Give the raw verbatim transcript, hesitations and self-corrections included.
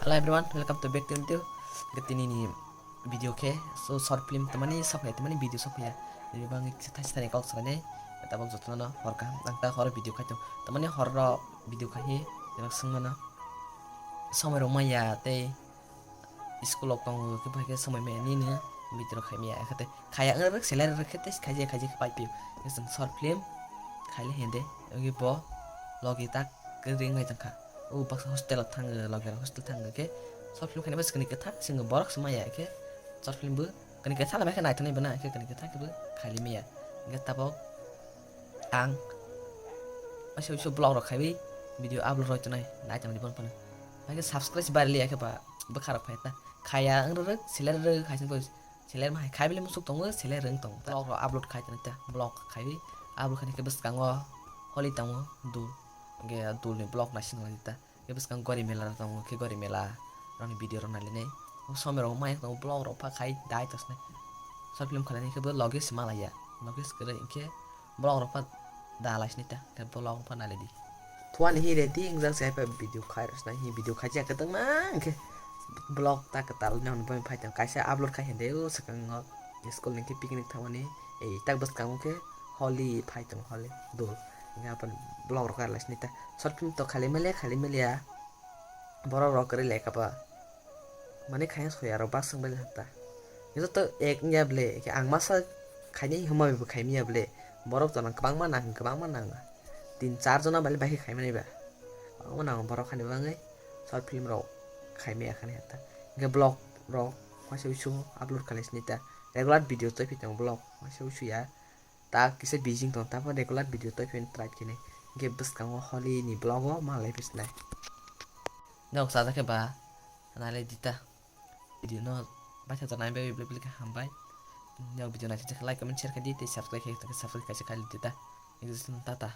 Hello everyone, welcome to back to video. Tini ni video khe so short film tamani sok ya, tamani video sok ya. Ini bang kisa thai thani kok sanai. Tabok jotono hor kaham, ang ta hor video khai tong. Tamani hor ro video khai hi, jebak sung mano. Somoi rok maya tei school rok tongo, khe bai khe somoi maya nini video rok khai maya. Khate khaya ang rok selai rok khe tei khaije khaije khe pai pio. Short film khai le hende, ogi bo logi tak ring ngai tong kha. O baksa hostel o thango, logi rok hostel thango khe short film khai bas kani khe thang singo borok se maya khe short film bo kani khe thang bai khe naithok nai bana khe kani khe thang khe bo khai le maya. Hingkhe tabok ang waisa waisa vlog rok khaiwi video upload roi tonai, nai tongdi bon phano. Hai khe subscribe bari liya khe ba bwkha rok phai ta. Khaya ang rwrwk, selai rwrwk hai sing selai ma hai khai bile musuk tongo, selai rwng tongo. Vlog rok upload khai tonai ta, vlog khaiwi upload khai khe bwskango holi tongo dul. Hingkhe dul ni vlog naising lai ta. Khe bwskang gori mela rok tongo, khe gori mela rokni video rok nailainai. O somoi rok mai tongo, vlog rok pha khai dai to sne. Short film khlainai khe bo logi se malaiya. Logi se kwrwi hingkhe vlog rok pha da lai sini ta, khe vlog rok pha nailaidi. Thuani hi ready wngjak se hai pha video khai rw sna hi video khai jak kwtang ma hingkhe vlog ta kwtal nang bai phai tong kaisa upload khai hende o swkango school ni khe picnic thangmani ei tak bwskango khe holi phai tong holi dol hingkhe apan vlog rok khai lai sini ta short film to khali mele khali mele ya. Borok rok kwrwi lai kha ba. Mane khaina soya rok bak swng bai kha ta. Joto ek wngya ble, khe ang masa khainai hwnma bai bo khai manya ble. Borok to nang kwbangma nang, kwbangma nang. Tin char jona bai bai khai mani ba. Kwbangma nang borok hani bagwi short film rok khai maya khani ta. Hingkhe vlog rok waisa uisu upload khalai sini ta. Regular video toi phi tongo vlog waisa uisu ya. Ta kisa busy tong, ta phano regular video toi pheno try khenai. Hingkhe bwskango holi ni vlog o ma lai phisnai. Nok sajak khe ba, nai lai di ta. Video no baithang tongnai bai bebak khe hambai. Nok video naising khe like, comment, share khai di, tei subscribe khe, subscribe kaisa khai di ta. Tata.